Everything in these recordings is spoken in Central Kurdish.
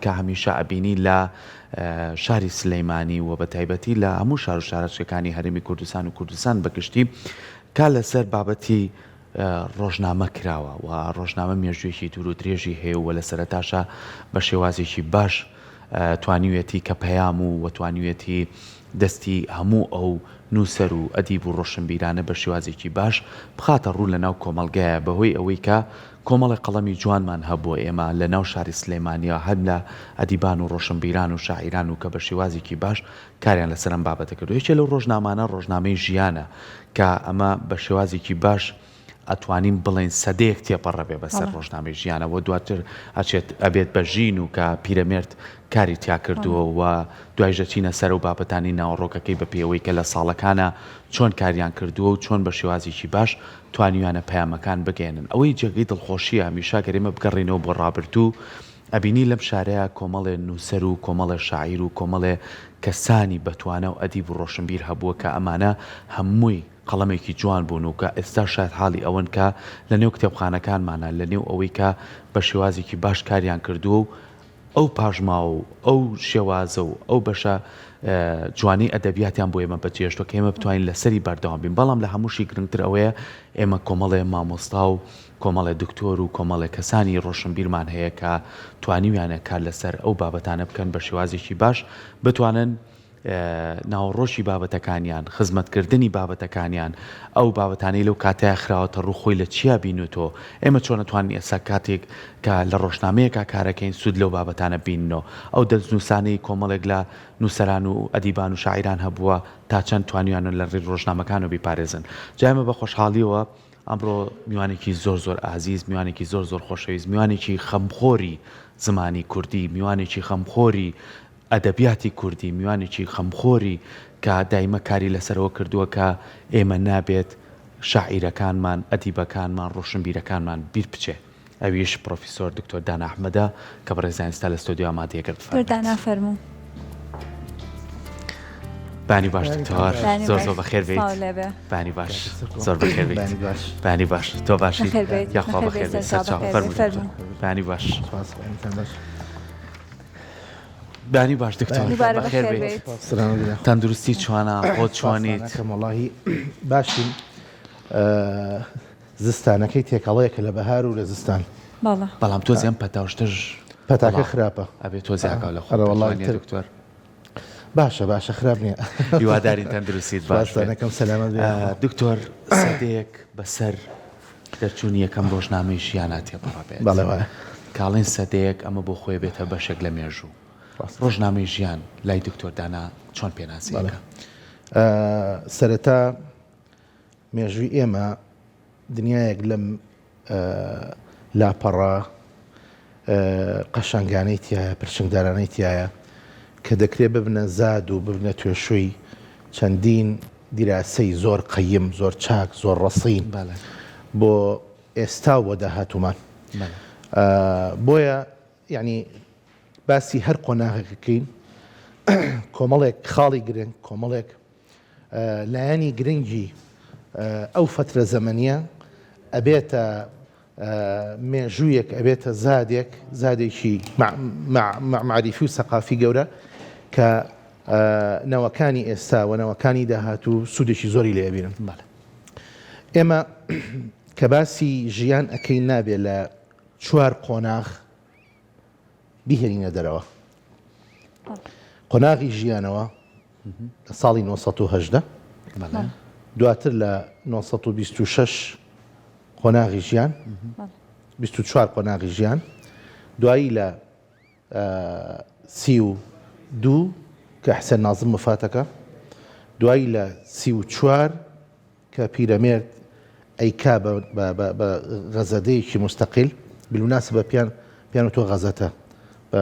کە هەمیشە ئەبینی لە شاری سلەیمانی و بە تایبەتی لە هەموو شار و شارەچکەکانی هەرێمی کوردستان و کوردستان بەگشتی کار لەسەر بابەتی ڕۆژنامە کراوە و ڕۆژنامە مێژوویەکی دوور و درێژی هەیە و لە سەرەتاشا بە شێوازێکی باش توانیویەتی کە پەیام و و توانیویەتی دەستی هەموو ئەو نووسەر و ئەدیب و ڕۆشنبیرانە بە شێوازێکی باش بخاتە ڕوو لە ناو کۆمەڵگایە بە هۆی ئەوەی کە کۆمەڵێ قەڵەمی جوانمان هەبووە ئێمە لە ناو شاری سلێمانیا هەر لە ئەدیبان و ڕۆشنبیران و شاعیران و کە بە شێوازێکی باش کاریان لەسەر ئەم بابەتە کردووە. یەکێ لەو ڕۆژنامانە ڕۆژنامەی ژیانە کە ئەمە بە شێوازێکی باش ئەتوانین بڵێین سەدەیەک تێپەڕەبێ بەسەر ڕۆژنامەی ژیانەوە دواتر ئەچێت ئەبێت بە ژین و کە پیرەمێرد کاری تیا کردووە و دوایش دەچینە سەر ئەو بابەتانەی ناوەڕۆکەکەی بە پێی ئەوەی کە لە ساڵەکانا چۆن کاریان کردووە و چۆن بە شێوازێکی باش توانیویانە پەیامەکان بگەیەنن. ئەوەی جێگەی دڵخۆشییە هەمیشە گەر ئێمە بگەڕێینەوە بۆ ڕابردوو ئەبینی لەم شارەیا کۆمەڵێ نووسەر و کۆمەڵێ شاعیر و کۆمەڵێ کەسانی بەتوانا و ئەدیب و ڕۆشنبیر هەبووە کە ئەمانە هەمووی قەڵەمێکی جوان بوون و کە ئێستا شایەت حاڵی ئەوەن کە لە نێو کتێبخانەکانمانا لە نێو ئەوەی کە بە شێوازێکی باش کاریان کردووە و ئەو پاشماوە و ئەو شێوازە و ئەو بەشە جوانەی ئەدەبیاتیان بۆ ئێمە بەجێهێشتووە کە ئێمە بتوانین لەسەری بەردەوام بین بەڵام لە هەمووشی گرنگتر ئەوەیە ئێمە کۆمەڵێ مامۆستا و کۆمەڵێ دکتۆر و کۆمەڵێ کەسانی ڕۆشنبیرمان هەیە کە توانیویانە کار لەسەر ئەو بابەتانە بکەن بە شێوازێکی باش بتوانن ناوەڕۆکی بابەتەکانیان، خزمەتکردنی بابەتەکانیان، ئەو بابەتانەی لەو کاتەیا خراوەتە ڕوو خۆی لە چیا بینوتۆ، ئێمە چۆن ئەتوانین ئێستا کاتێک کە لە ڕۆژنامەیەکا کارەکەین سوود لەو بابەتانە بیننۆ، ئەو دەستنووسانەی کۆمەڵێک لە نووسەران و ئەدیبان و شاعیران هەبووە تا چەند توانیویانە لە ڕێی ڕۆژنامەکانەوە بیپارێزن. جا ئێمە بە خۆشحاڵیەوە ئەمڕۆ میوانێکی زۆر زۆر ئازیز، میوانێکی زۆر زۆر خۆشەویست، میوانێکی خەمخۆری زمانی کوردی، میوانێکی خەمخۆری ئەدەبیاتی کوردی، میوانێکی خەمخۆری کە دایمە کاری لەسەرەوە کردووە کە ئێمە نابێت شاعیرەکانمان، ئەدیبەکانمان، ڕۆشنبیرەکانمان بیر بچێ. ئەویش پڕۆفیسۆر دکتۆر دانا ئەحمەدە کە بەڕێزیان ئێستا لە ستۆدیۆ ئامادەیە گەر دکتۆر دانا فەرموو. بانی باش دکتۆر زۆر زۆر بەخێر بێیت. بانی باش زۆر بەخێر بێیت. بانی باش تۆ باشی یاخوا بەخێر بێیت سەرچاو فەرموو دکتۆر. بانی باش. بانی باش دکتۆر بەخێر بێیت تەندروستی چۆنە خۆت چۆنیت وەڵاهی باشین زستانەکەی تێکەڵەیەکە لە بەهار و لە زستان بەڵام تۆزی ئەم پەتا و شتەش پەتاکە خراپە ئەبێ تۆزی ئاگا لە خۆت دکتۆر باشە باشە خراپ نییە هیوادارین تەندروستیت باش بێت نەکەم سەلامەت بێ دکتۆر سەدەیەک بەسەر دەرچوونی یەکەم ڕۆژنامەی ژیانا تێپەڕابێت. بەڵێ وایە. کاڵین سەدەیەک ئەمە بۆ خۆی بێتە بەشێک لە مێژوو. ڕۆژنامەی ژیان لای دکتۆر دانا چۆن پێناسەی ئەکا؟ سەرەتا مێژووی ئێمە دنیایەک لەم لاپەڕە قەشەنگانەی تایە پرشنگدارانەی تایە کە دەکرێت ببنە زاد و ببنە توێشووی چەندین دیراسەی زۆر قەیم، زۆر چاک، زۆر ڕەسین بۆ ئێستا و بۆ داهاتوومان. بۆیە یانی باسی هەر قۆناغێک بکەین کۆمەڵێک خاڵی گرنگ، کۆمەڵێک لایەنی گرنگی ئەو فەترە زەمەنیە ئەبێتە مێژوویەک ئەبێتە زادێک، زادێکی مەعریفی و سەقافی گەورە کە نەوەکانی ئێستا و نەوەکانی داهاتوو سوودێکی زۆری لێ ئەبینن. ئێمە کە باسی ژیان ئەکەین نابێ لە چوار قۆناغ بیهێنینە دەرەوە. قۆناغی ژیانەوە لە ساڵی 918 دواتر لە 926 قۆناغی ژیان 24 قۆناغی ژیان دوایی لە 32 کە حسێن نازم وفاتەکە دوایی لە 34 کە پیرەمێرد ئەیکا بە بە غەزەدەیەکی موستەقیل، بالمناسبە پیان پیان وتوە غەزەتە بە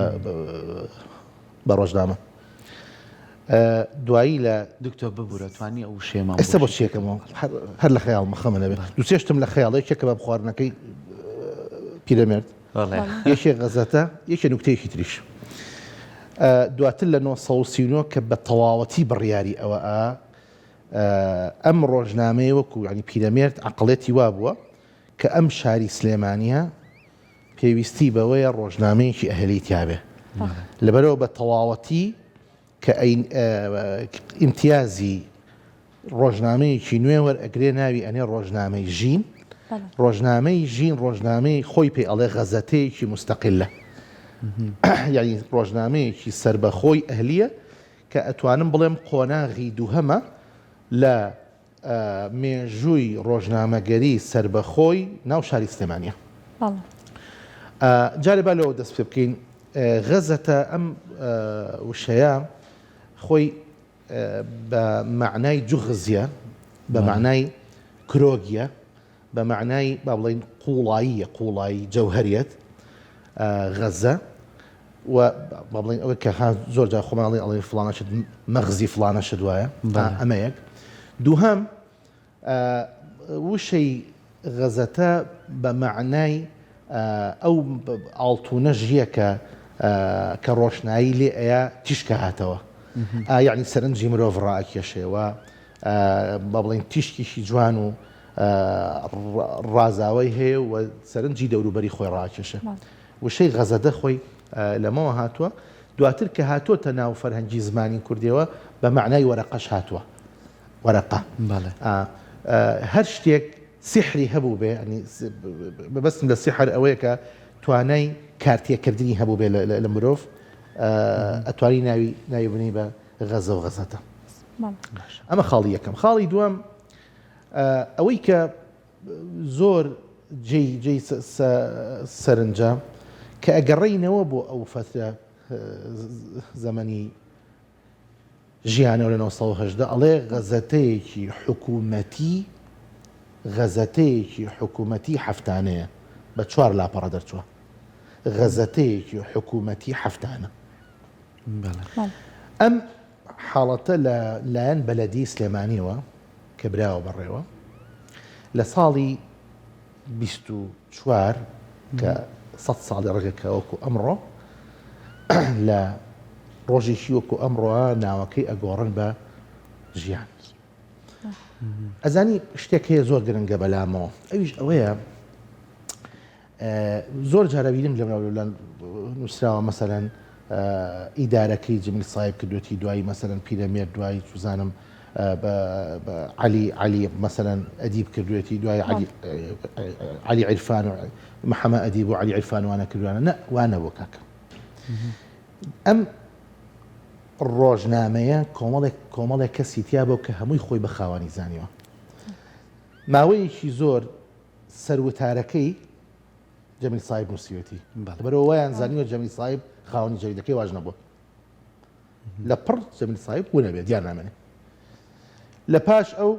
بە ڕۆژنامە دوایی لە دکتۆر ببورە توانی ئەو وشەیەمان ئێستا بۆ چیەکەمەوە هەر لە خەیاڵمە خەمە نەبێت دوو سێ شتم لە خەیاڵ یەکێک کەباب خواردنەکەی پیرەمێرد یەکێ غەزەتە یەکێ نوکتەیەکی تریش دواتر لە 939 کە بە تەواوەتی بڕیاری ئەوە ئەم ڕۆژنامەیە وەکو یانی پیرەمێرد عەقڵێتی وابووە کە ئەم شاری سلێمانیە پێویستی بەوەیە ڕۆژنامەیەکی ئەهلی تیابێ. لەبەرەوە بە تەواوەتی کە ئیمتیازی ڕۆژنامەیەکی نوێ وەرئەگرێ ناوی ئەنێ ڕۆژنامەی ژین. ڕۆژنامەی ژین ڕۆژنامەی خۆی پێ ئەڵێ غەزەتەیەکی مستەقلە. یعنی ڕۆژنامەیەکی سەربەخۆی ئەهلیە کە ئەتوانم بڵێم قۆناغی دووهەمە لە مێژووی ڕۆژنامەگەری سەربەخۆی ناو شاری سلێمانیە. جارێ با لەوە دەست پێ بکەین غەزەتە ئەم وشەیە خۆی بە مەعنای جوغزیە، بە مەعنای کرۆگیە، بە مەعنای با بڵێین قوڵاییە، قوڵایی جەوهەریەت، غەزە و با بڵێین ئەوەی کە ها زۆر جار خۆمان ئەڵێین ئەڵێین فڵانە شت مەغزی فڵانە شت وایە، ئەمە یەک. دووهەم وشەی غەزەتە بە مەعنای ئەو ئاڵتونە ژیە کە کە ڕۆشنایی لێ ئەیا تیشکە هاتەوە یعنی سەرنجی مرۆڤ ڕائەکێشێ و با بڵێین تیشکێکی جوان و ڕازاوەی هەیە و سەرنجی دەوروبەری خۆی ڕاکێشێ. وشەی غەزەدە خۆی لەمەوە هاتووە. دواتر کە هاتۆتە ناو فەرهەنگی زمانی کوردیەوە بە مەعنای وەرەقەش هاتووە. وەرەقە. هەر شتێک سیحری هەبوو بێ، یانی مەبەستم لە سیحر ئەوەیە کە توانای کارتێکردنی هەبوو بێ لە مرۆڤ، ئەتوانی ناوی ناوی بنێی بە غەزە و غەزەتە. ئەمە خاڵی یەکەم. خاڵی دووەم ئەوەی کە زۆر جێی جێی سەرنجە کە ئەگەڕێینەوە بۆ ئەو فەترە زەمەنی ژیانەوە لە 1970 ئەڵێ غەزەتەیەکی حکوومەتی غەزەتەیەکی حکوومەتی هەفتانەیە بە چوار لاپەڕە دەرچووە غەزەتەیەکی حکوومەتی هەفتانە ئەم حاڵەتە لە لایەن بەلەدیی سلێمانیەوە کە براوە بەڕێوە لە ساڵی 24 کە سە ساڵی ڕێگەکە وەکو ئەمڕۆ لە ڕۆژێکی وەکو ئەمڕۆ ناوەکەی ئەگۆڕن بە ژیان. ئەزانی شتێک هەیە زۆر گرنگە بەلامەوە ئەویش ئەوەیە زۆر جار ئەبینم لەملاولەولان نووسراوە مەسەلەن ئیدارەکەی جەمیل سایب کردوێتی دوایی مەسەلەن پیرەمێرد دوایی چوزانم عەلی عەلی مەسەلەن ئەدیب کردوێتی دوای عەلی عەلی عیرفان و محەمە ئەدیب و عەلی عیرفان وانە کردوانە نە وانە بۆ کاکە ئەم ڕۆژنامەیە کۆمەڵێک کۆمەڵێک کەسی تیا بۆ کە هەمووی خۆی بە خاوەنی زانیوە ماوەیەکی زۆر سەروتارەکەی جەمیل سایب نووسیوێتی لەبەرئەوە وایان زانیوە جەمیل سایب خاوەنی جەریدەکەی واش نەبووە لە پڕ جەمیل سایب ونەبێت دیار نامێنێ لە پاش ئەو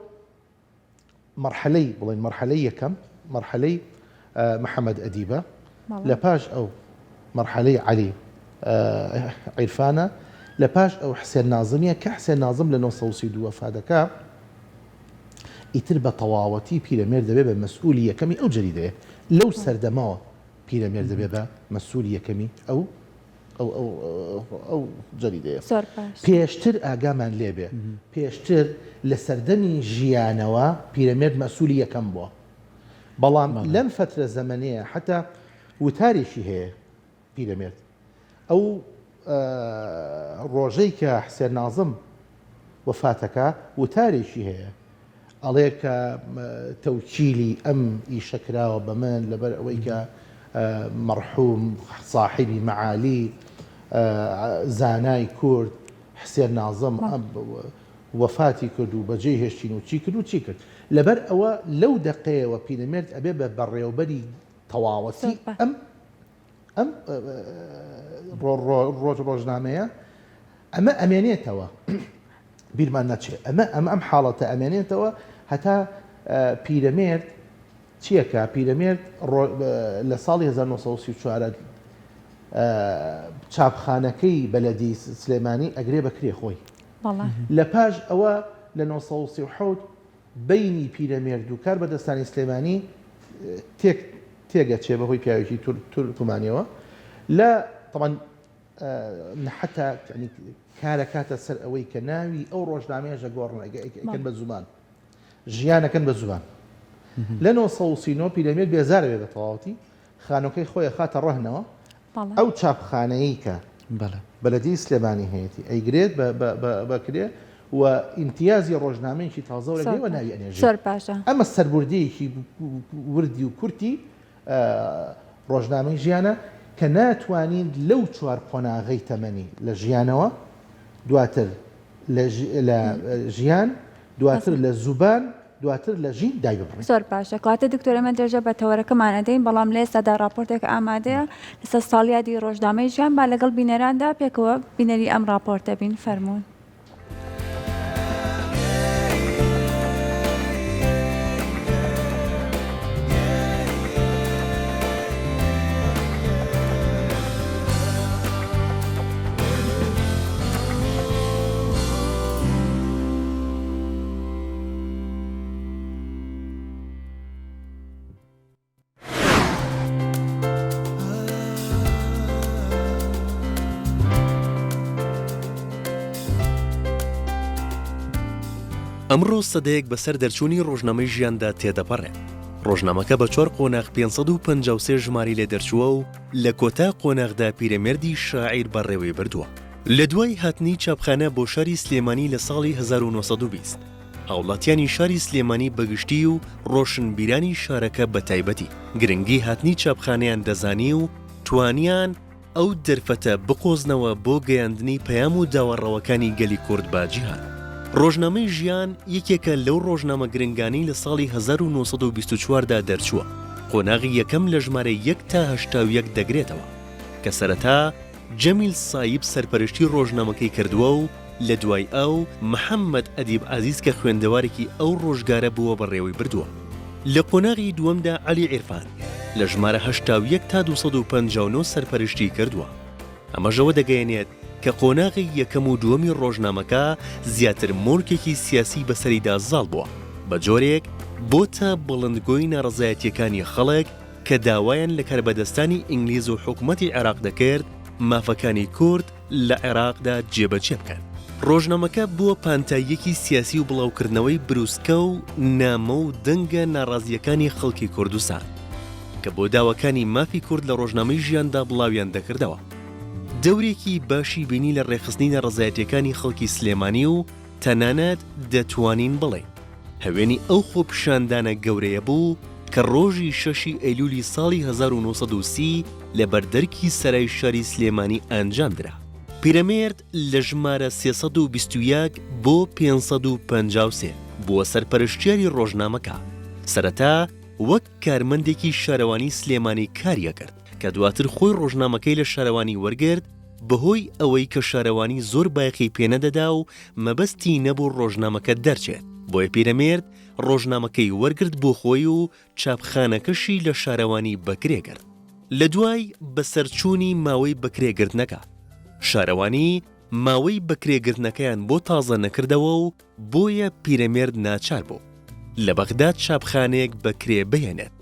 مەرحەلەی بڵێن مەرحەلەی یەکەم مەرحەلەی محەممەد ئەدیبە لە پاش ئەو مەرحەلەی عەلی عیرفانە لە پاش ئەو حسێن نازمیە کە حسێن نازم لە 1932 وەفادەکە ئیتر بە تەواوەتی پیرەمێرد دەبێ بە مەسئولی یەکەمی ئەو جەریدەیە. لەو سەردەمەوە پیرەمێرد دەبێ بە مەسئولی یەکەمی ئەو ئەو ئەو ئەو جەریدەیە. زۆر باش. پێشتر ئاگامان لێ بێ پێشتر لە سەردەمی ژیانەوە پیرەمێرد مەسئولی یەکەم بووە. بەڵام لەم فەترە زەمەنەیە حەتا وتارێکی هەیە پیرەمێرد ئەو ڕۆژەی کە حسێن نازم وەفاتەکا وتارێکی هەیە ئەڵێ کە تەوکیلی ئەم ئیشە کراوە بە من لەبەر ئەوەی کە مەرحوم ساحیبی مەعالی زانای کورد حسێن نازم وەفاتی کرد و بەجێی هێشتین و چی کرد و چی کرد لەبەر ئەوە لەو دەقەیەوە پیرەمێرد ئەبێ بە بەڕێوبەری تەواوەتی ئەم ئەم ڕۆژ ڕۆژنامەیە ئەمە ئەمێنێتەوە بیرمان نەچێ ئەمە ئەمە ئەم حاڵەتە ئەمێنێتەوە هەتا پیرەمێرد چیەکە پیرەمێرد لە ساڵی 1934 چاپخانەکەی بەلەدی سلێمانی ئەگرێ بە کرێ خۆی لە پاش ئەوە لە 1937 بەینی پیرەمێرد و کاربەدەستانی سلێمانی تێک تێگەچێ بەهۆی پیاوێکی تورکمانیەوە لە تەبعەن حەتا یانی کارەکاتە سەر ئەوەی کە ناوی ئەو ڕۆژنامەیەش ئەگۆڕن ئەکەن بە زومان ژیان ئەکەن بە زومان لە 939 پیرەمێرد بێزارە بێ بە تەواوەتی خانۆکەی خۆی خاتە ڕەهنەوە ئەو چاپخانەیە کە. بەڵێ. بەلەدیەی سلێمانی هەیەتی ئەیگرێت بە بە بە بە کرێ و ئیمتیازی ڕۆژنامەیەکی تازە وەرەگرێ و ناوی ئەنێژێ. زۆر باشە. ئەمە سەربوردەیەکی وردی و کورتی ڕۆژنامەی ژیانە کە ناتوانین لەو چوار قۆناغەی تەمەنی لە ژیانەوە دواتر لە لە ژیان دواتر لە زوبان دواتر لە ژین دایببڕین. زۆر باشە کەواتە دکتۆر ئێمە درێژە بە تەوەرەکەمان ئەدەین بەڵام لە ئێستادا ڕاپۆرتێک ئامادەیە لەسەر ساڵیادی ڕۆژنامەی ژیان با لەگەڵ بینەراندا پێکەوە بینەری ئەم ڕاپۆرتە بین فەرموون. ئەمڕۆ سەدەیەک بەسەر دەرچوونی ڕۆژنامەی ژیاندا تێدەپەڕێت. ڕۆژنامەکە بە چوار قۆناغ 553 ژمارەی لێ دەرچووە و لە کۆتا قۆناغدا پیرەمێردی شاعیر بەڕێوەی بردووە. لە دوای هاتنی چاپخانە بۆ شاری سلێمانی لە ساڵی 1920، هاوڵاتیانی شاری سلێمانی بە گشتی و ڕۆشنبیرانی شارەکە بە تایبەتی گرنگی هاتنی چاپخانەیان دەزانی و توانیان ئەو دەرفەتە بقۆزنەوە بۆ گەیاندنی پەیام و داوا ڕەواکانی گەلی کورد بە جیهان. ڕۆژنامەی ژیان یەکێکە لەو ڕۆژنامە گرنگانەی لە ساڵی 1924 دا دەرچووە، قۆناغی یەکەم لە ژمارە یەک تا 81 دەگرێتەوە کە سەرەتا جەمیل سایب سەرپەرشتی ڕۆژنامەکەی کردووە و لە دوای ئەو محەمەد ئەدیب عەزیز کە خوێندەوارێکی ئەو ڕۆژگارە بووە بەڕێوەی بردووە. لە قۆناغی دووەمدا عەلی عیرفان لە ژمارە 81 تا 259 سەرپەرشتی کردووە. ئەمەش ئەوە دەگەیەنێت کە قۆناغی یەکەم و دووەمی ڕۆژنامەکە زیاتر مۆرکێکی سیاسی بەسەریدا زاڵ بووە، بە جۆرێک بۆتە بڵندگۆی ناڕەزایەتییەکانی خەڵک کە داوایان لە کاربەدەستانی ئینگلیز و حکومەتی عێراق دەکرد مافەکانی کورد لە عێراقدا جێبەجێ بکەن. ڕۆژنامەکە بووە پانتاییەکی سیاسی و بڵاوکردنەوەی بروسکە و نامە و دەنگە ناڕازییەکانی خەڵکی کوردستان، کە بۆ داواکانی مافی کورد لە ڕۆژنامەی ژیاندا بڵاویان دەکردەوە. دەورێکی باشی بینی لە ڕێکخستنی ناڕەزایەتییەکانی خەڵکی سلێمانی و تەنانەت دەتوانین بڵێین هەوێنی ئەو خۆپیشاندانە گەورەیە بوو کە ڕۆژی شەشی ئەیلولی ساڵی 1930 لە بەردەرکی سەرای شاری سلێمانی ئەنجام درا. پیرەمێرد لە ژمارە 321 بۆ 553 بووە سەرپەرشتیاری ڕۆژنامەکە. سەرەتا وەک کارمەندێکی شارەوانی سلێمانی کاری ئەکرد کە دواتر خۆی ڕۆژنامەکەی لە شارەوانی وەرگرت بەهۆی ئەوەی کە شارەوانی زۆر بایەخی پێنەدەدا و مەبەستی نەبوو ڕۆژنامەکە دەرچێت، بۆیە پیرەمێرد ڕۆژنامەکەی وەرگرت بۆ خۆی و چاپخانەکەشی لە شارەوانی بەکرێ گرت. لە دوای بەسەرچوونی ماوەی بەکرێگرتنەکە، شارەوانی ماوەی بەکرێگرتنەکەیان بۆ تازە نەکردەوە و بۆیە پیرەمێرد ناچار بوو لە بەغداد چاپخانەیەک بە کرێ بهێنێت،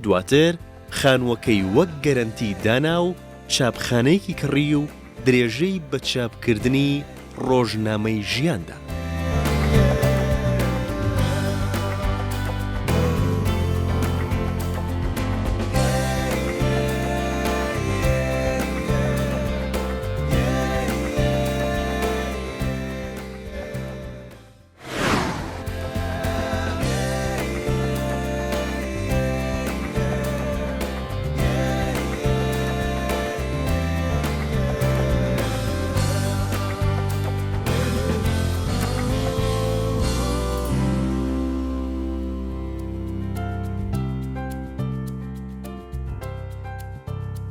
دواتر خانووەکەی وەک گەرەنتی دانا و چاپخانەیەکی کڕی و درێژەی بە چاپکردنی ڕۆژنامەی ژیان دا.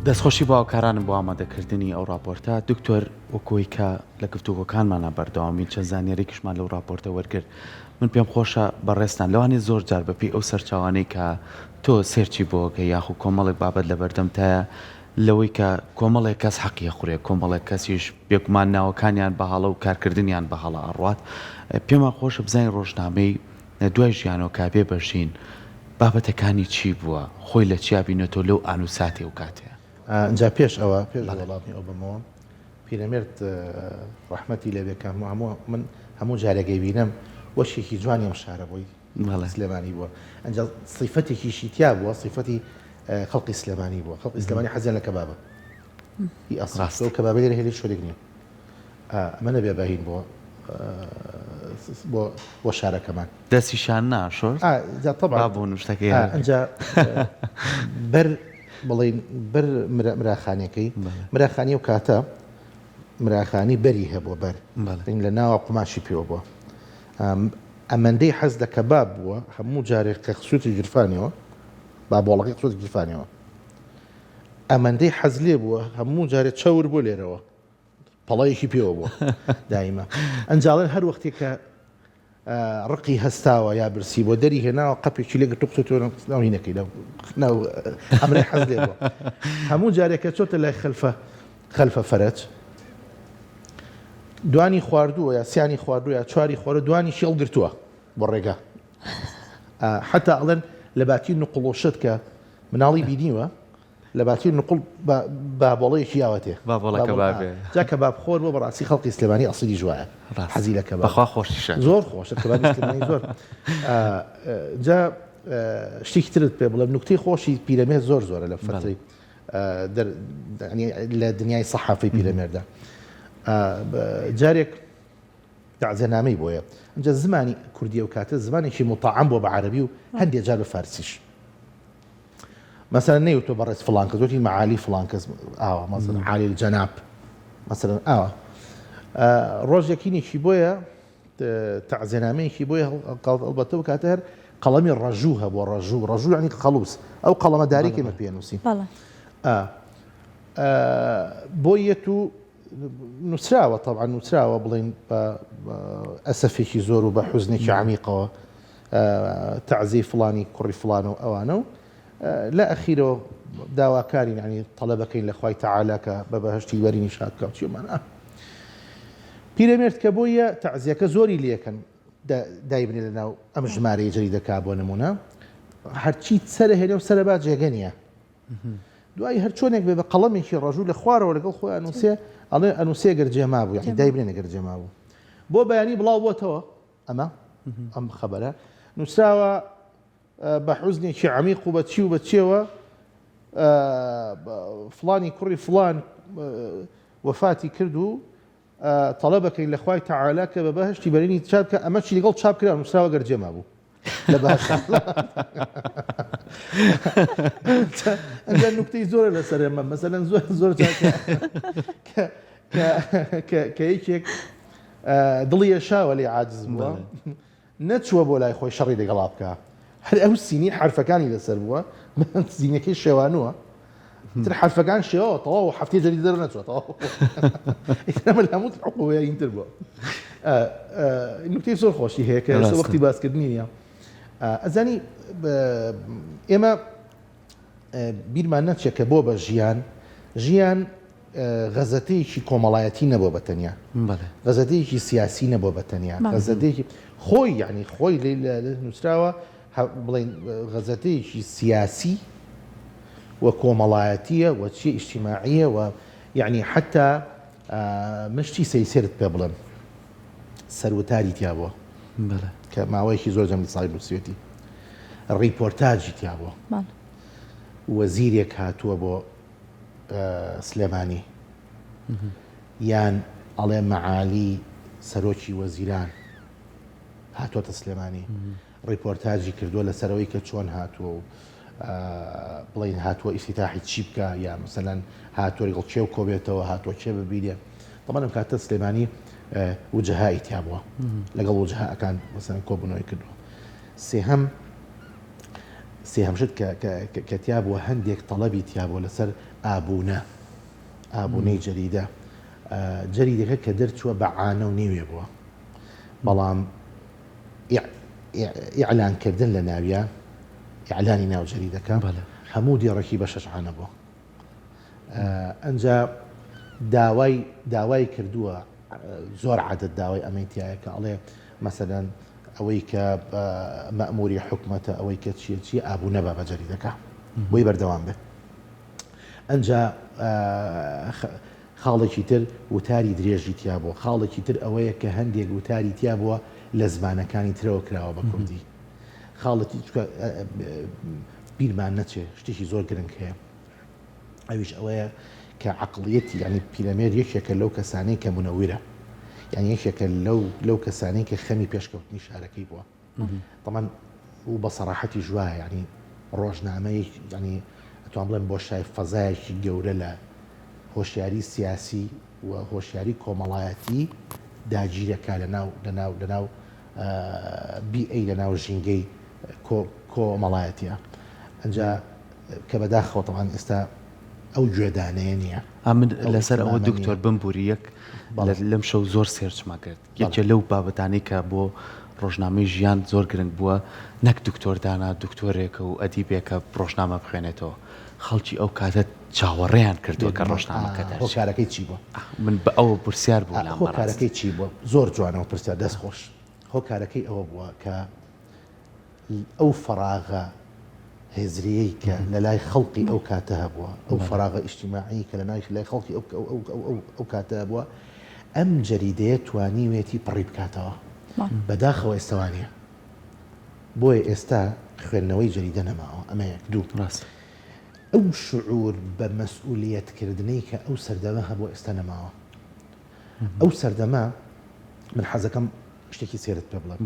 دەستخۆشی بۆ هاوکارانم بۆ ئامادەکردنی ئەو ڕاپۆرتە دکتۆر وەکۆی کە لە گفتوگۆکانمانا بەردەوام بین، چەند زانیاریەکیشمان لەو ڕاپۆرتە وەرگرت. من پێم خۆشە بەڕێزتان لەوانەیە زۆر جار بە پێی ئەو سەرچاوانەی کە تۆ search ی بۆ ئەکەی یاخو کۆمەڵێک بابەت لە بەردەمتایە لەوەی کە کۆمەڵێک کەس حەقی ئەخورێ کۆمەڵێک کەسیش بێگومان ناوەکانیان بە هەڵە و کارکردنیان بە هەڵە ئەڕوات پێمان خۆشە بزانین ڕۆژنامەی دوای ژیانەوە کە بێ بە ژین بابەتەکانی چی بووە خۆی لە چیا بینێتەوە لەو ئان و ساتێ و کاتەیە. ئینجا پێش ئەوە پێش وەڵامی ئەو بەمەوە پیرەمێرد ڕەحمەتی لێ بێ کە هەموو من هەموو جارێک ئەیبینم وەشێکی جوانی ئەم شارە بۆی سلێمانی بووە ئەنجا سیفەتێکیشی تیا بووە سیفەتی خەڵقی سلێمانی بووە خەڵقی سلێمانی حەزیان لە کەبابە. هی ئەسڵ ئەو کەبابە لێرە هەیە لە هیچ شوێنێک نییە. ئەمە نەبێ بەهین بۆ بۆ بۆ شارەکەمان. دەستیشان ناشۆرد؟ جا تەبعەن. با بۆن و شتەکەی هەر. ئەنجا بەر بڵێین بەر مراخانەکەی مراخانی ئەو کاتە مراخانی بەری هەبووە بەر لە ناوە قوماشی پێوە بووە ئەمەندەی حەز لە کەباب بووە هەموو جارێک کە خسووتی گیرفانیەوە با بۆڵەکەی خسووتی گیرفانیەوە ئەمەندەی حەز لێ بووە هەموو جارێ چەور بۆ لێرەوە پەڵەیەکی پێوە بووە دایمە ئەنجاڵێن هەر وەختێک کە ڕقی هەستاوە یا برسی بۆ دەری هێناوە قەپێکی لێ گرتو قسە ناو هینەکەی ناو ئەمرەی حەز لێ بووە هەموو جارێک کە چۆتە لای خەلفە خەلفە فەرەج دوانی خواردووە یا سیانی خواردووە یا چواری خواردووە دوانی شێڵ گرتووە بۆ ڕێگا حتا ئەڵێن لە باتی نقڵۆشت کە مناڵی بینیوە لە باتی نقوڵ بابۆڵەیەکی یاوەتێ. بابۆڵە کەباب بێ. جا کەباب خۆر بۆ بەڕاستی خەڵقی سلێمانی ئەسیلیش وایە حەزی لە کەباب. بەخوا خۆشیشە. زۆر خۆشە کەبابی سلێمانی زۆر. جا شتێکی ترت پێ بڵێم نوکتەی خۆشی پیرەمێرد زۆر زۆرە لە فەترەی لە دنیای سەحافەی پیرەمێردا. جارێک تەعزیەنامەی بۆیە. ئینجا زمانی کوردی ئەو کاتە زمانێکی موتەعەم بووە بە عەرەبی و هەندێ جار بە فارسیش. مەسەلەن نەیوتووە بەڕێز فڵان کەس وتی مەعالی فڵان کەس ئاوا مەسەلەن عالی الجەناب مەسەلەن ئاوا ڕۆژێک هینێکی بۆیە تەعزیەنامەیەکی بۆیە هەڵبەتە و کاتە هەر قەڵەمی ڕەژوو هەبووە ڕەژوو ڕەژوو یعنی قەڵوس ئەو قەڵەمە دارێکی ئێمە پێ نووسین بۆ یەت و نووسراوە طبعا نووسراوە بڵین بە ئەسەفێکی زۆر و بە حوزنێکی عمیقەوە تەعزیەی فڵانی کوڕی فڵان و ئەوانە و لە ئەخیرەوە داواکارین یعنی تەڵەبەکەین لە خوای تەعالا کە بە بەهەشتی بەرینی شاد بکا و چیمان ئا پیرەمێرد کە بۆیە تەعزیەکە زۆری لێکەن دایبنێ لە ناو ئەم ژمارەیە جەریدەکە بۆ نمونە هەرچی سەرە هێنێ و سەرە با جێگە نییە دوایی هەر چۆنێک بێ بە قەڵەمێکی ڕەژوو لە خوارەوە لەگەڵ خۆیان نووسێ ئەڵێ ئەنووسێ گەر جێما بوو یعنی دایبنێ گەر جێما بوو بۆ بەیانی بڵاو بۆتەوە ئەمە ئەم خەبەرە نووسراوە بە حوزنێکی عمیق و بە چی و بە چیەوە فلانی کوڕی فلان وەفاتی کرد و تەڵەبەکەین لە خوای تەعالا کە بە بەهشتی بەرینی چاپ کە ئەمە چی لەگەڵ چاپ کرا نووسراوە گەر جێما بوو لە بەهشت ئەنجا نوکتەی زۆرە لەسەر ئێمە مەسەلەن زۆر زۆر کە یەکێک دڵی یەشاوە لێ عاجز بووە نەچووە بۆ لای خۆی شەڕی لەگەڵا بکە هەر ئەو سینی حرفەکانی لەسەر بووە سینەکەی شێوانووە تر حرفەکان شێوە تەواو هەفتەی جەری دەر نەچوە تەواو ئەمە لە هەموو عقوبەیە ئینتر بووە نکتەی زۆر خۆشی هەیە کە ئێستا وەختی باسکردنی نییە ئەزانی ئێمە بیرمان نەچێت کە بۆ بە ژیان ژیان غەزەتەیەکی کۆمەڵایەتی نەبووە بە تەنیا غەزەتەیەکی سیاسی نەبووە بە تەنیا غەزەتەیەکی خۆی یعنی خۆی نووسراوە بڵین غەزەتەیەکی سیاسی و کۆمەڵایەتیە و چی ئیجتیماعیە و یعنی حتا مشتی سەیسرت پێ بڵێم سەروتاری تیا بووە کە ماوەیەکی زۆر جەمی ساڵی نووسیوێتی ڕیپۆرتاجی تیا بووە وەزیرێک هاتووە بۆ سلێمانی یان ئەڵێ مەعالی سەرۆکی وەزیران هاتووەتە سلێمانی ڕیپۆرتاجی کردووە لەسەرەوەی کە چۆن هاتووە و بڵین هاتووە ئیفتیتاحی چی بکە یا مثلەن هاتووە لەگەڵ کێ کۆبێتەوە هاتووە کێ ببینێ تەمان ئەم کاتە سلێمانی وجهایی تیا بووە لەگەڵ وجهەکان مەسەن کۆبوونەوەی کردووە سێهەم سێهەم شت کە کە تیا بووە هەندێک تەڵەبی تیا بووە لەسەر ئابوونە ئابوونەی جەریدە جەریدەکە کە دەرچووە بە عانە و نیوێ بووە بەڵام ئیعلانکردن لە ناویا ئیعلانی ناو جەریدەکە هەموو دێڕێکی بە شەش عانە بووە ئەنجا داوای داوای کردووە زۆر عادەت داوای ئەمەی تایە کە ئەڵێ مەسەلەن ئەوەی کە مەئموری حکومەتە ئەوەی کە چیە چیە ئابوونە بە بە جەریدەکە بۆی بەردەوام بێ ئەنجا خاڵێکی تر وتاری درێژی تیا بووە خاڵێکی تر ئەوەیە کە هەندێک وتاری تیا بووە لە زمانەکانی ترەوە کراوە بە کوردی خاڵێکی بیرمان نەچێ شتێکی زۆر گرنگ هەیە ئەویش ئەوەیە. کە عەقڵیەتی یانی پیرەمێرد یەکێکە لەو کەسانەی کە مونەورە یانی یەکێکە لەو لەو کەسانەی کە خەمی پێشکەوتنی شارەکەی بووە تەمان و بە سەراحەتیش وایە یانی ڕۆژنامەیەک یانی ئەتوان بڵێم بۆشای فەزایەکی گەورە لە هۆشیاری سیاسی و هۆشیاری کۆمەڵایەتی داگیرەکا لە ناو لە ناو لە ناو بیئەی لە ناو ژینگەی کۆمەڵایەتیە ئەجا کە بەداخەوە تەبعەن ئێستا ئەو گوێدانەیە نییە. ئەمن لەسەر ئەوە دکتۆر بمبوری یەک لەم شەو زۆر search مان کرد یەکێ لەو بابەتانەی کە بۆ ڕۆژنامەی ژیان زۆر گرنگ بووە نەک دکتۆر دانا دکتۆرێکە و ئەدیبێکە ڕۆژنامە بخوێنێتەوە خەڵکی ئەو کاتە چاوەڕێیان کردووە کە ڕۆژنامەکە دەرچێت. هۆکارەکەی چی بووە؟ من بە ئەوە پرسیار بوو لام بەڕاستی. هۆکارەکەی چی بووە؟ زۆر جوانە ئەو پرسیار دەست خۆش. هۆکارەکەی ئەوە بووە کە ئەو فەراغە هزریەی کە لە لای خەڵقی ئەو کاتە هەبووە، ئەو فەراغە ئیجتیماعیەی کە لە لای خەڵکی ئەو کاتە هەبووە، ئەم جەریدەیە توانیوێتی پڕی بکاتەوە. بەداخەوە ئێستا وا نییە. بۆیە ئێستا خوێندنەوەی جەریدە نەماوە. ئەمە یەک. دوو، ئەو شعور بە مەسئولیەتکردنەی کە ئەو سەردەمە هەبووە ئێستا نەماوە. ئەو سەردەمە من حەزەکەم شتێکی سەیرت پێ بڵێم.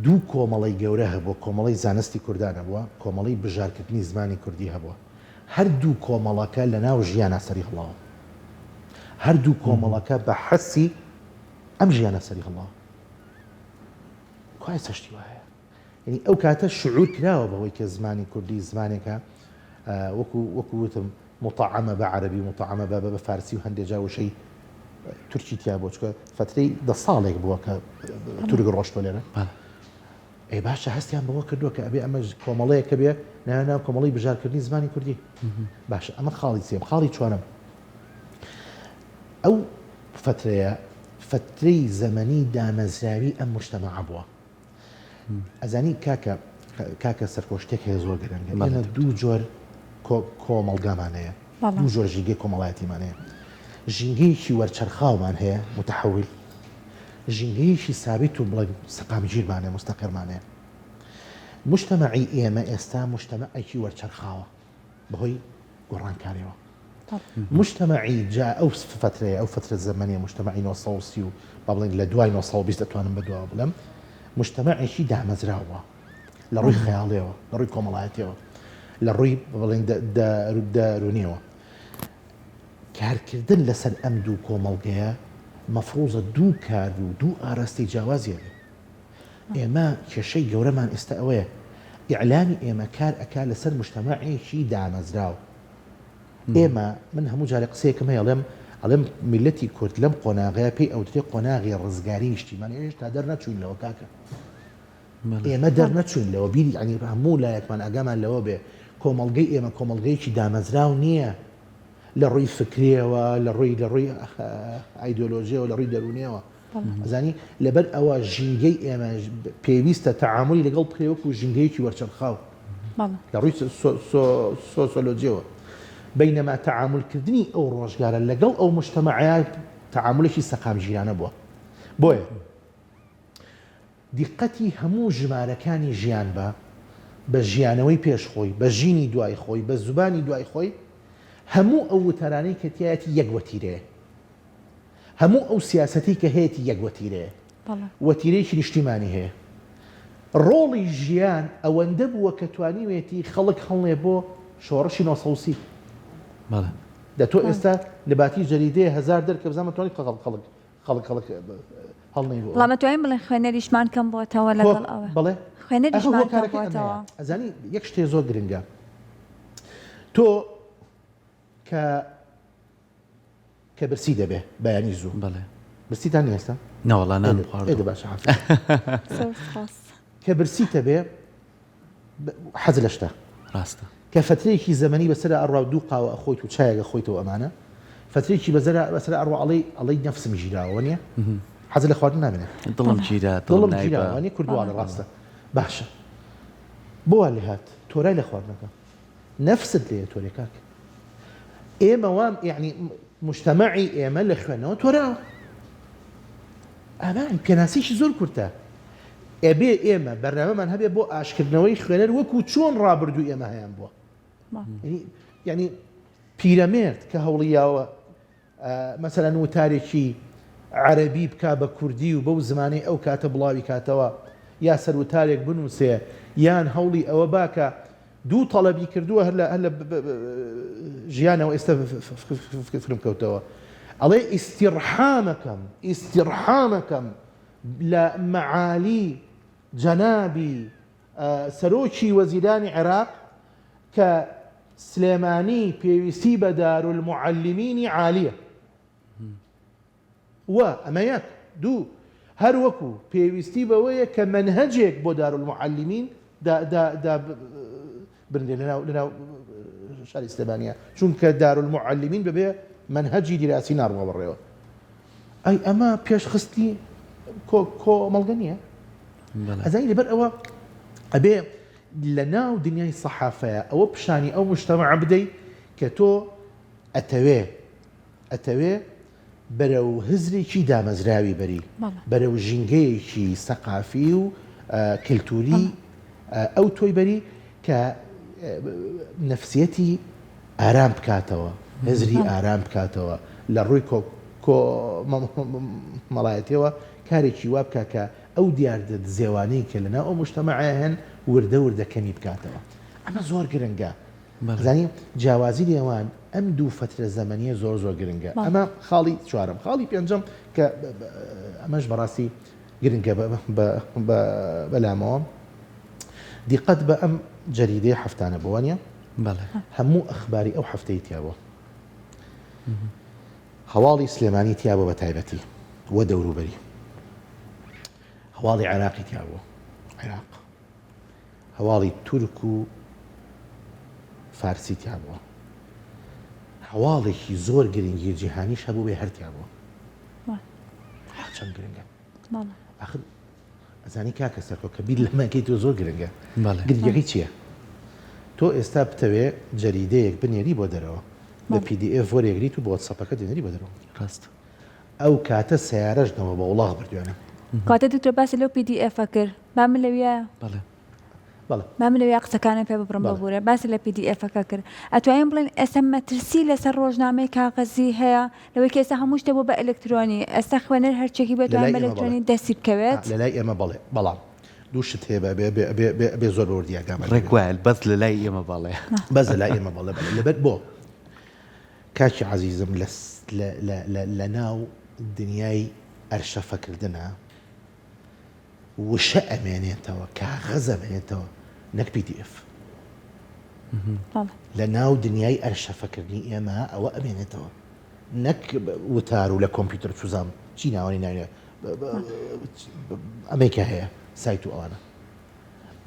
دوو کۆمەڵەی گەورە هەبووە، کۆمەڵەی زانستی کوردان هەبووە، کۆمەڵەی بژارکردنی زمانی کوردی هەبووە. هەر دوو کۆمەڵەکە لە ناو ژیانا سەری هەڵاوە. هەر دوو کۆمەڵەکە بە حەسی ئەم ژیانە سەری هەڵاوە. کوایە چەشتی وایە؟ یعنی ئەو کاتە شعور کراوە بەوەی کە زمانی کوردی زمانێکە وەکو وەکو وتم موتەعەمە بە عەرەبی و موتەعەمە بە بە فارسی و هەندێ جار وشەی تورکی تیا بووە چونکە فەترەی دە ساڵێک بووە کە تورک ڕۆشتوە لێرە ئێ باشە هەستیان بەوە کردووە کە ئەبێ ئەمە کۆمەڵەیەکە بێ ناوی ناو کۆمەڵی بژارکردنی زمانی کوردی باشە ئەمە خاڵی سێم خاڵی چوارەم ئەو فترەیە فترەی زەمەنی دامەزراوی ئەم مجتەمەعە بووە ئەزانی کاکە کاکە سەرکۆ شتێک هەیە زۆر گرنگە ئێمە دوو جۆر کۆمەڵگامان هەیە دوو جۆر ژینگەی کۆمەڵایەتیمان هەیە ژینگەیەکی وەرچەرخاومان هەیە متحول ژینگەیەکی سابیت و بڵێ سەقامگیرمان هەیە مستەقرمان هەیە مجتەمەعی ئێمە ئێستا مجتەمەعێکی وەرچەرخاوە بەهۆی گۆڕانکاریەوە موجتەمەعی جا ئەو فەترەیە ئەو فەترە زەمەنیە موجتەمەعی 930 و با بڵێین لە دوای 920 ئەتوانم بە دواوە بڵێم موجتەمەعێکی دامەزراوە لە ڕووی خەیاڵیەوە لە ڕووی کۆمەڵایەتیەوە لە ڕووی بڵێن دەروونیەوە کارکردن لەسەر ئەم دوو کۆمەڵگەیە مەفروزە دوو کار و دوو ئاراستەی جیاوازی هەبێ ئێمە کێشەی گەورەمان ئێستا ئەوەیە ئیعلامی ئێمە کار ئەکا لەسەر موجتەمەعێکی دامەزراو. ئێمە، من هەموو جارێ قسەیەکم هەیە ئەڵێم، ئەڵێم میللەتی کورد لەم قۆناغەیە پێی ئەوترێ قۆناغی ڕزگاری نیشتیمانی، هێشتا دەرنەچووین لەوە کاکە. ئێمە دەرنەچووین لەوە، بیری یانی هەموو لایەکمان ئاگامان لەوە بێ کۆمەڵگەی ئێمە کۆمەڵگەیەکی دامەزراو نییە لە ڕووی فکرییەوە، لە ڕووی لە ڕووی ئایدۆلۆژییەوە، لە ڕووی دەروونییەوە. ئەزانی لەبەر ئەوە ژینگەی ئێمە پێویستە تەعامولی لەگەڵ بکرێ وەکو ژینگەیەکی وەرچەرخاو لە ڕووی سۆسۆلۆجیەوە بینەما تەعامولکردنی ئەو ڕۆژگارە لەگەڵ ئەو مجتەمەعەیە تەعامولێکی سەقامگیرانە بووە بۆیە دیقەتی هەموو ژمارەکانی ژیان بە بە ژیانەوەی پێش خۆی بە ژینی دوای خۆی بە زبانی دوای خۆی هەموو ئەو وتارانەی کە تایەتی یەک وەتیرەیە هەموو ئەو سیاسەتەی کە هەیەتی یەک وەتیرەیە. وەتیرەیەکی نیشتیمانی هەیە. ڕۆڵی ژیان ئەوەندە بووە کە توانیوێتی خەڵک هەڵنێ بۆ شۆڕشی 930. دە تۆ ئێستا لە باتی جەریدەیە هەزار دەرکە بزانم توانی خەڵک خەڵک خەڵک خەڵک هەڵنێ بۆ. بەڵام ئەتوانین بڵێین خوێنەریشمان کەم بۆتەوە لەگەڵ ئەوە. بەڵێ. خوێنەریشمان کەم بۆتەوە. ئەزانی یەک شتێ زۆر گرنگە. تۆ کە کە برسی دەبێ بەیانی زوو. بەڵێ. برسیتان نیە ئێستا؟ نەوەڵا نانم خواردووە. ئێ دە باشە عافیەت. زۆر سوپاس. کە برسیتە بێ حەز لە شتە. ڕاستە. کە فەترەیەکی زەمەنی بەسەرا ئەڕوا و دوو قاوە ئەخۆیت و چایەک ئەخۆیتەوە ئەمانە فەترەیەکی بەزەرا بەسەرا ئەڕوا ئەڵێی ئەڵێی نەفسم گیراوە وەنیە؟ حەز لە خواردن نامێنێ. دڵم گیرا دڵم گیرا وەنیە کورد وا ئەڵێ ڕاستە. باشە بۆ وا لێهات تۆرای لە خواردنەکە. نەفست لێیە تۆرێ کاک ئێمە وام یەعنی موجتەمەعی ئێمە لە خوێندنەوە تۆراوە ئەمە پێناسەیەکی زۆر کورتە ئەبێ ئێمە بەرنامەمان هەبێ بۆ ئاشکردنەوەی خوێنەر وەکو چۆن ڕابردوو ئێمە هەیان بووە یعنی. پیرەمێرد کە هەوڵی یاوە مەسەلەن وتارێکی عەرەبی بکا بە کوردی و بەو زمانەی ئەو کاتە بڵاوی کاتەوە یا سەروتارێک بنووسێ یان هەوڵی ئەوە با کە دوو تەڵەبی کردووە هەر لە هەر لە ژیانەوە ئێستا فکرم کەوتەوە ئەڵێ ئیستیڕحامەکەم ئیستیڕحامەکەم لە مەعالی جەنابی سەرۆکی وەزیرانی عێراق کە سلێمانی پێویستی بە دارالمعلمینی عالیە و ئەمە یەک، دوو هەر وەکو پێویستی بەوەیە کە مەنهەجێک بۆ دارالمعلمین دا دا دا بنرێ لەناو لەناو شاری سلێمانیە چونکە دارالمعلمین بەبێ مەنهەجی دیراسی ناڕوا بەڕێوە. ئەی ئەمە پێشخستنی کۆ کۆمەڵگە نییە؟ ئەزانی لەبەر ئەوە ئەبێ لە ناو دنیای سەحافەیە ئەوە پیشانی ئەو مجتەمەعە بدەی کە تۆ ئەتەوێ ئەتەوێ بەرەو هزرێکی دامەزراوی بەری، بەرەو ژینگەیەکی سەقافی و کەلتوری ئەو تۆی بەری کە نەفسیەتی ئارام بکاتەوە، هزری ئارام بکاتەوە، لە ڕووی کۆمەڵایەتیەوە کارێکی وا بکا کە ئەو دیاردە دزێوانەی کە لەناو ئەو موجتەمەعە هەن وردە وردە کەمی بکاتەوە. ئەمە زۆر گرنگە. زانی جیاوازی نێوان ئەم دوو فەترە زەمەنیە زۆر زۆر گرنگە. ئەمە خاڵی چوارەم. خاڵی پێنجەم کە ئەمەش بەڕاستی گرنگە بەلامەوە دیقەت بە ئەم جەریدەی هەفتانە بۆ وانە؟ هەموو ئەخباری ئەو هەفتەی تیا بووە. هەواڵی سلێمانی تیا بووە بە تایبەتی و دەوروبەری. هەواڵی عێراقی تیا بووە. عێراق. هەواڵی تورک و فارسی تیا بووە. هەواڵێکی زۆر گرنگی جیهانیش هەبوو بێ هەر تیا بووە. چەند گرنگە. ئاخر ئەزانی کاکە سەرکۆ کە بیر لەمە کەی تۆ زۆر گرنگە گرنگەکەی چییە؟ تۆ ئێستا بتەوێ جەریدەیەک بنێری بۆ دەرەوە بە PDF وەرێگریت و بۆ واتسەپەکە دێنێری بۆ دەرەوە ڕاست ئەو کاتە سەیارەش نەوە بە وڵاغ بردوێنە. کاتە دکتۆر باسی لەو PDF کرد با من لەویا بەڵێ بەڵێ. با من لەویا قسەکانم پێ ببڕم بەڵێ. ببورە باسی لە PDF ەکە کرد ئەتوانین بڵێین ئێستا مەترسی لەسەر ڕۆژنامەی کاغەزی هەیە لەوەی کە ئێستا هەموو شتێ بووە بە ئەلکترۆنی ئێستا خوێنەر هەرچێکی بێت لەلای توانێت بە ئێمە بەڵێ. ئەلکترۆنی دەستی بکەوێت؟ لەلای ئێمە بەڵێ بەڵام دوو شت هەیە بە بێ بێ بێ بێ بێ زۆر بە وردی ئاگامان لێ ڕێک بێ. وایە بەس لەلای ئێمە بەڵێ. بەس لەلای ئێمە بەڵێ بەڵێ لەبەر بۆ کاکی عەزیزم لە لە لە لە لەناو دنیای ئەرشەفەکردنا وشە ئەمێنێتەوە، کاغەز ئەمێنێتەوە نەک PDF. لە ناو دنیای ئەرشەفەکردنی ئێمە ئەوە ئەمێنێتەوە نەک وتار و لە کۆمپیوتەر چوزام چی ناوەنی ناوێ ئەمەی کە هەیە سایت و ئەوانە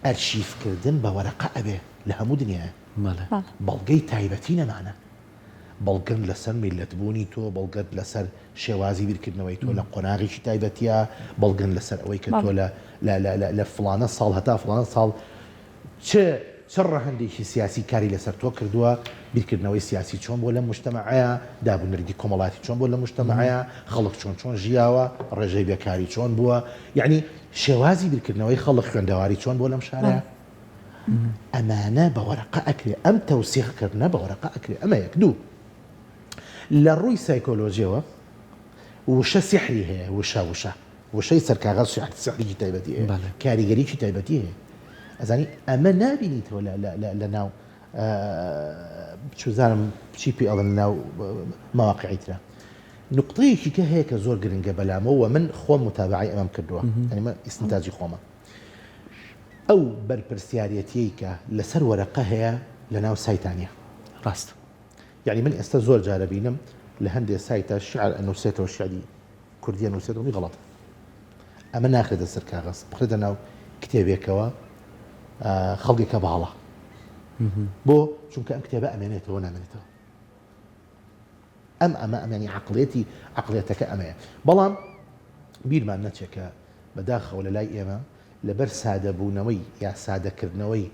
ئەرشیفکردن بە وەرەقە ئەبێ لە هەموو دنیاە بەڵگەی تایبەتی نەمانە بەڵگەن لەسەر میللەتبوونی تۆ، بەڵگەن لەسەر شێوازی بیرکردنەوەی تۆ لە قۆناغێکی تایبەتیا، بەڵگەن لەسەر ئەوەی کە تۆ لە لە لە لە لە فڵانە ساڵ هەتا فڵانە ساڵ چ چ ڕەهەندێکی سیاسی کاری لەسەر تۆ کردووە، بیرکردنەوەی سیاسی چۆن بووە لەم موجتەمەعەیا، داب و نەریتی کۆمەڵایەتی چۆن بووە لەم موجتەمەعەیا، خەڵک چۆن چۆن ژیاوە، ڕێژەی بێکاری چۆن بووە، یەعنی شێوازی بیرکردنەوەی خەڵک، خوێندەواری چۆن بووە لەم شارەیا. ئەمانە بە وەرەقە ئەکرێ، ئەم تەوسیق کردنە بە وەرەقە ئەکرێ، ئەمە یەک. دوو، لە ڕووی سایکۆلۆژیەوە وشە سیحری هەیە، وشە، وشە، وشەی سەر کاغەز سیحر، سیحرێکی تایبەتی هەیە، کاریگەریی تایبەتی هەیە. ئەزانی ئەمە نابینیتەوە لە، لە، لە، لە ناو چوزانم چی پێ ئەڵێن لە ناو مەواقعی ترا. نوقتەیەکی کە هەیە کە زۆر گرنگە بەلامەوە و من خۆم متابعەی ئەمەم کردووە، یانی من ئیستنتاجی خۆمە. ئەو بەرپرسیارێتیەی کە لەسەر وەرەقە هەیە لەناو سایتا نیە. ڕاستە. یەعنی من ئێستا زۆر جار ئەبینم لە هەندێ سایتا شیعر ئەنوسێتەوە شیعری کوردی ئەنوسێتەوە هەمووی غەڵەتە. ئەمە ناخرێتە سەر کاغەز بخرێتە ناو کتێبێکەوە خەڵکێکە بە هەڵە. بۆ؟ چونکە ئەم کتێبە ئەمێنێتەوە نامێنێتەوە. ئەم ئەمە ئەم یانی عەقڵیەتی عەقڵیەتەکە ئەمەیە. بەڵام بیرمان نەچێ کە بەداخەوە لە لای ئێمە لەبەر سادەبوونەوەی یا سادەکردنەوەی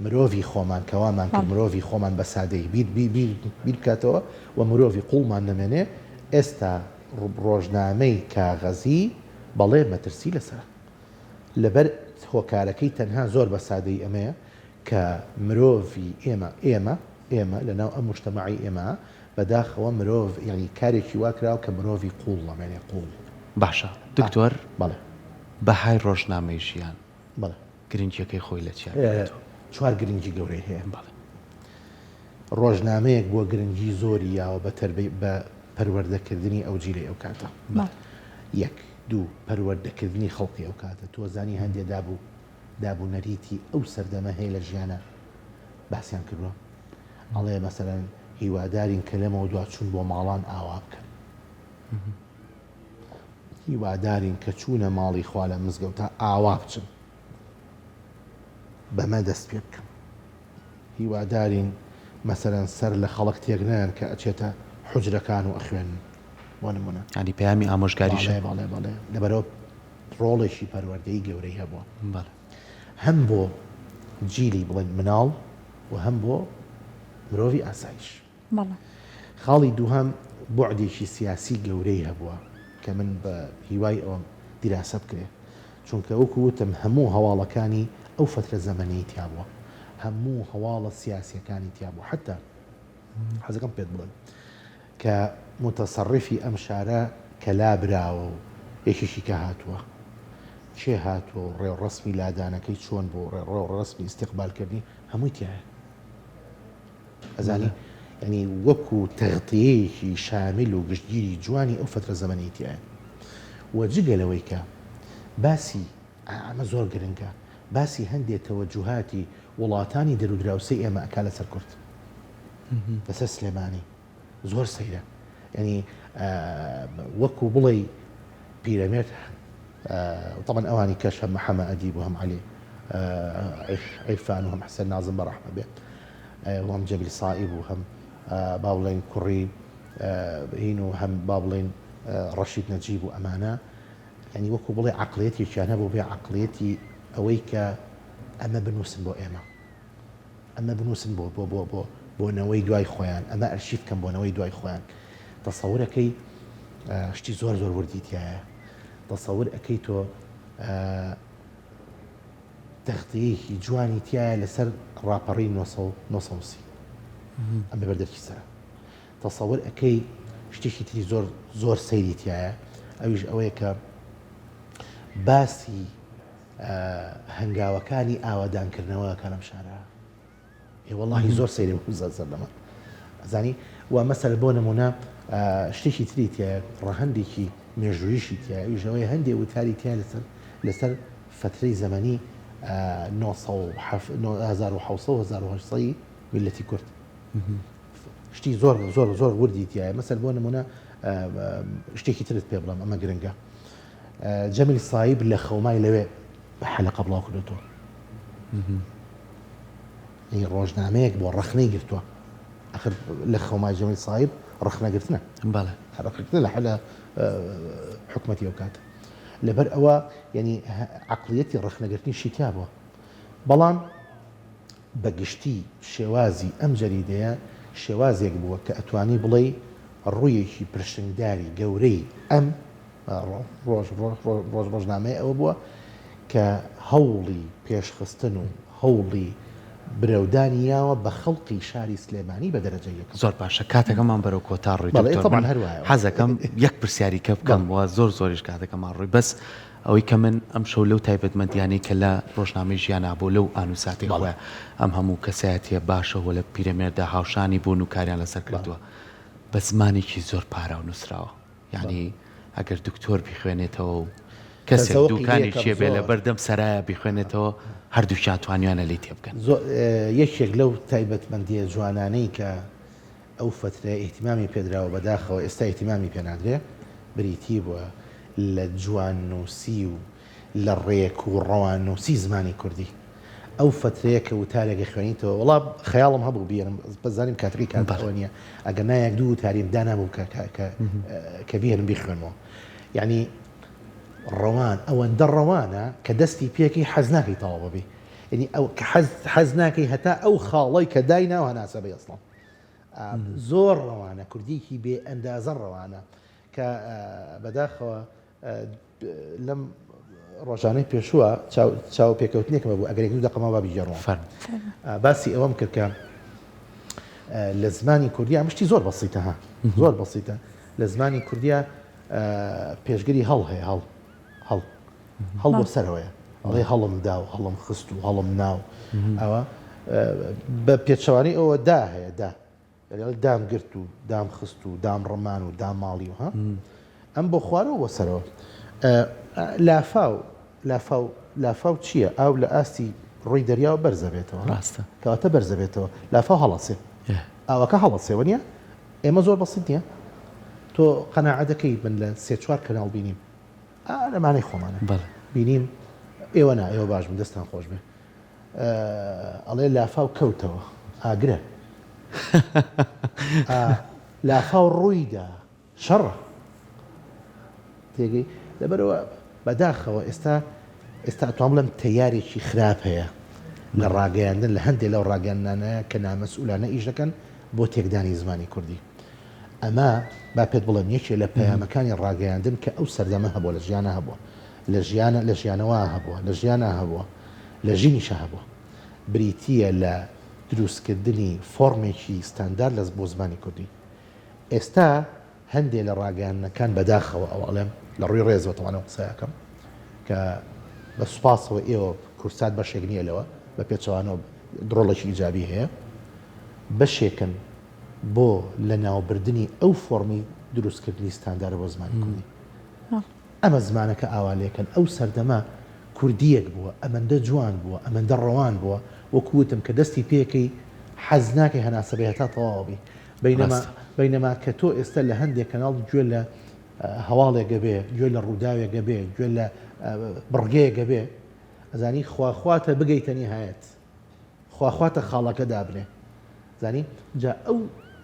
مرۆڤی خۆمان کە وامان کرد مرۆڤی خۆمان بە سادەیی بیر بیر بیر بیر بکاتەوە و مرۆڤی قووڵمان نەمێنێ، ئێستا ڕۆژنامەی کاغەزی بەڵێ مەترسی لەسەرە. لەبەر هۆکارەکەی تەنها زۆر بە سادەیی ئەمەیە کە مرۆڤی ئێمە ئێمە. ئێمە لە ناو ئەم موجتەمەعەی ئێمە بەداخەوە مرۆڤ یانی کارێکی وا کراوە کە مرۆڤی قووڵ نەمێنێ قووڵ. باشە دکتۆر بەڵێ. بەهای ڕۆژنامەی ژیان بەڵێ. گرنگیەکەی خۆی لە چیا بینێتەوە؟ چوار گرنگی گەورەی هەیە. بەڵێ. ڕۆژنامەیەک بووە گرنگی زۆری یاوە بە تەربی بە پەروەردەکردنی ئەو جیلەی ئەو کاتە. بەڵێ. یەک. دوو، پەروەردەکردنی خەڵقی ئەو کاتە. تۆ زانی هەندێ داب و داب و نەریتی ئەو سەردەمە هەیە لە ژیانا باسیان کردووە. ئەڵێ مەسەلەن هیوادارین کە لەمەوە دوا چوون بۆ ماڵان ئاوا بکەن. هیوادارین کە چوونە ماڵی خوا لە مزگەوتا ئاوا بچن. بەمە دەست پێ بکەن. هیوادارین مەسەلەن سەر لە خەڵک تێک نەیەن کە ئەچێتە حوجرەکان و ئەخوێنن بۆ نمونە. یانی پەیامی ئامۆژگاریشە. بەڵێ بەڵێ بەڵێ لەبەرئەوە ڕۆڵێکی پەروەردەیی گەورەی هەبووە. بەڵێ. هەم بۆ جیلی بڵێن مناڵ و هەم بۆ مرۆڤی ئاسایش. بەڵێ. خاڵی دووهەم بوعدێکی سیاسی گەورەی هەبووە کە من بە هیوای ئەوەم دیراسە بکرێ چونکە وەکو وتم هەموو هەواڵەکانی ئەو فەترە زەمەنەی تیا بووە هەموو هەواڵە سیاسیەکانی تیا بووە حەتا حەزەکەم پێت بڵێم کە موتەسەڕیفی ئەم شارە کە لابراوە و یەکێکی کە هاتووە کێ هاتووە و ڕێوڕەسمی لادانەکەی چۆن بوو ڕێوڕەسمی ئیستیقبالکردنی هەمووی تیایە. ئەزانی یانی وەکو تەغتیەیەکی شامیل و گشتگیری جوانی ئەو فەترە زەمەنەی تیایە و جگە لەوەی کە باسی ئەمە زۆر گرنگە باسی هەندێ تەوەجوهاتی وڵاتانی دەرودراوسێی ئێمە ئەکا لەسەر کورد لەسەر سلێمانی زۆر سەیرە یانی وەکو بڵێی پیرەمێرد تەبعەن ئەوانی کەش هەم محەمە ئەدیب و هەم عەلی عیرفان و هەم حسێن نازم بە ڕەحمە بێ و هەم جەمیل سائیب و هەم با بڵێن کوڕی هین و هەم با بڵێن ڕەشید نەجیب و ئەمانە یعنی وەکو بڵێ عقلێتێکیان هەبوو بێ عقلێتی ئەوەی کە ئەمە بنووسن بۆ ئێمە ئەمە بنووسن بۆ بۆ بۆ بۆ بۆ نەوەی دوای خۆیان، ئەمە ئەرشیف کەن بۆ نەوەی دوای خۆیان. تەسەور ئەکەی شتی زۆر زۆر وردی تیایە. تەسەور ئەکەی تۆ تەغتیەیەکی جوانی تیایە لەسەر ڕاپەڕی 930 ئەمە بەردەرکی سەرە. تەسەور ئەکەی شتێکی تری زۆر زۆر سەیری تیایە ئەویش ئەوەیە کە باسی هەنگاوەکانی ئاوەدانکردنەوە ئەکا لەم شارە ئێ وەڵاهی زۆر سەیرە وەکو سەردەمە ئەزانی و مەسەل بۆ نمونە شتێکی تری تایە ڕەهەندێکی مێژوویشی تایە ئەویش ئەوەیە هەندێ وتاری تایە لەسەر لەسەر فترەی زەمەنی 1970 و 1800 میلەتی کورد شتی زۆر زۆر زۆر وردی تایە مەسەل بۆ نمونە شتێکی ترت پێ بڵێم ئەمە گرنگە جەمیل سایب لە خەومای لەوێ بە حەلەقە بڵاو کردۆتەوە. یعنی ڕۆژنامەیەک بۆ ڕەخنەی گرتووە. ئەخر لە خەومای جەمیل سایب ڕەخنەگرتنە. بەڵێ. ڕەخنەگرتنە لە حەلە حکومەتی ئەو کاتە. لەبەر ئەوە یعنی عەقڵیەتی ڕەخنەگرتنیشی تیا بووە. بەڵام بە گشتی شێوازی ئەم جەریدەیە شێوازێک بووە کە ئەتوانی بڵێی ڕوویەکی پرشنگداری گەورەی ئەم ڕۆژ ڕۆژ ڕۆژنامەیە ئەوە بووە کە هەوڵی پێشخستن و هەوڵی برەودانی یاوە بە خەڵقی شاری سلێمانی بە دەرەجەی یەکەم. زۆر باشە کاتەکەمان بەرەو کۆتا ڕۆی بەڵێ دکتۆر تەبعەن من هەر وایە. حەزەکەم یەک پرسیاری کە بکەم بەڵێ. و زۆر زۆریش کاتەکەمان ڕۆی بەس ئەوەی کە من ئەمشەو لەو تایبەتمەندیانەی کە لە ڕۆژنامەی ژیانا بوو لەو ئان و ساتەی بەڵێ. خۆیا ئەم هەموو کەسایەتیە باشە و لە پیرەمێردا هاوشانی بوون و کاریان لەسەر بەڵێ. کردووە بە زمانێکی زۆر پاراو نووسراوە. یانی ئەگەر دکتۆر بیخوێنێتەوە و کەسێک دوکانی چێ بێ لە بەردەم سەرایە بیخوێنێتەوە هەردووکیان توانیانە لێی تێبگەن. یەکێک لەو تایبەتمەندییە جوانانەی کە ئەو فەترەیە ئیهتیمامی پێدراوە بەداخەوە ئێستا ئیهتیمامی پێنادرێ بریتی بووە لە جواننووسی و لە ڕێک و ڕەواننووسی زمانی کوردی. ئەو فەترەیە کە وتارێک ئەخوێنیتەوە وەڵا خەیاڵم هەبوو بیێنم بەس زانیم کاتەکەی کات ئەوە نییە ئەگەر نا یەک دوو وتاریم دانابوو کە کە کە کە بیێنم بیخوێنمەوە یعنی ڕەوان ئەوەندە ڕەوانە کە دەستی پێکەی حەز ناکەی تەواو ببی یعنی ئەو کە حەز حەز ناکەی هەتا ئەو خاڵەی کە دایناوە هەناسە بەی ئەسڵەن زۆر ڕەوانە کوردیکی بێ ئەندازە ڕەوانە کە بەداخەوە لەم ڕۆژانەی پێشووە چاوپێکەوتنێکم هەبوو ئەگەر یەک دوو دەقە ماوە با بیگێڕمەوە. فەرموو. باسی ئەوەم کرد کە لە زمانی کوردیا ئەم شتی زۆر بەسیتە ها زۆر بەسیتە لە زمانی کوردیا پێشگری هەڵ هەیە هەڵ هەڵ هەڵ بۆ سەرەوەیە ئەڵێ هەڵم دا و هەڵم خست و هەڵم ناو ئەوە بە پێچەوانەی ئەوە دا هەیە دا یانی دام گرت و دام خست و دام ڕمان و دام ماڵی و ها ئەم بۆ خوارەوە بۆ سەرەوە لافاو لافاو لافاو چییە ئاو لە ئاستی ڕووی دەریاوە بەرزە بێتەوە ڕاستە کەواتە بەرزە بێتەوە لافاو هەڵەسێ ئاوەکە هەڵەسێ وە نییە ئێمە زۆر بەسیت نییە تۆ قەناعە دەکەی من لە سێ چوار کەناڵ بینیم لەمانەی خۆمانە بینیم ئێوە نا ئێوە باش بن دەستان خۆش بێ ئەڵێ لافاو کەوتەوە ئاگرە لافاو ڕوویدا شەڕە تێگەی لەبەرەوە بەداخەوە ئێستا ئێستا ئەتوان بڵێم تەیارێکی خراپ هەیە لە ڕاگەیاندن لە هەندێک لەو ڕاگەیاندنانەیە کە نامەسئولانە ئیش دەکەن بۆ تێکدانی زمانی کوردی ئەمە با پێت بڵێم یەکێ لە پەیامەکانی ڕاگەیاندن کە ئەو سەردەمە هەبووە لە ژیانە هەبووە لە ژیانە لە ژیانەوە هەبووە لە ژیانا هەبووە لە ژینیشا هەبووە بریتییە لە دروستکردنی فۆرمێکی ستاندار لە بۆ زمانی کوردی ئێستا هەندێ لە ڕاگەیاندنەکان بەداخەوە ئەوە ئەڵێم لە ڕووی ڕێزەوە تەوان ئەو قسەیە ئەکەم کە بە سوپاسەوە ئێوە کوردسات بەشێک نییە لەوە بە پێچەوانەوە ڕۆڵێکی ئیجابی هەیە بەشێکن بۆ لەناوبردنی ئەو فۆڕمی دروستکردنی ستاندارە بۆ زمانی کوردی. ئەمە زمانەکە ئاوا لێکەن ئەو سەردەمە کوردیەک بووە ئەمەندە جوان بووە ئەمەندە ڕەوان بووە وەکو وتم کە دەستی پێکەی حەز ناکەی هەناسە بەی هەتا تەواو بی بەینەما بەینەما کە تۆ ئێستا لە هەندێک کەناڵ گوێ لە هەواڵێک ئەبێ گوێ لە ڕووداوێک ئەبێ گوێ لە بڕگەیەک ئەبێ ئەزانی خواخواتە بگەیتە نیهایەت خوا خواتە خاڵەکە دابنێ زانی جا ئەو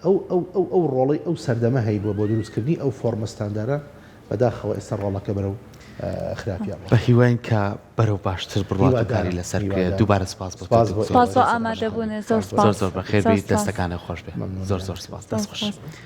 ئەو ئەو ئەو ئەو ڕۆڵەی ئەو سەردەمە هەیبووە بۆ دروستکردنی ئەو فۆڕمە ستاندارە بەداخەوە ئێستا ڕۆڵەکە بەرەو خراپی ئەڕوا. بە هیواین کە بەرەو باشتر بڕوات و کاری هیوادارم لەسەر بکرێت. هیوادارم دووبارە سپاس بۆ تۆ سپاس بۆ دکتۆر. سپاس ئێوە بۆ دەستتان ئامادەبوونت زۆر زۆر سپاس زۆر بەخێر زۆر بیت سپاس. دەستەکانت خۆش بێ. مەمنون زۆر گیان زۆر سپاس زۆر دەست خۆش. سپاس.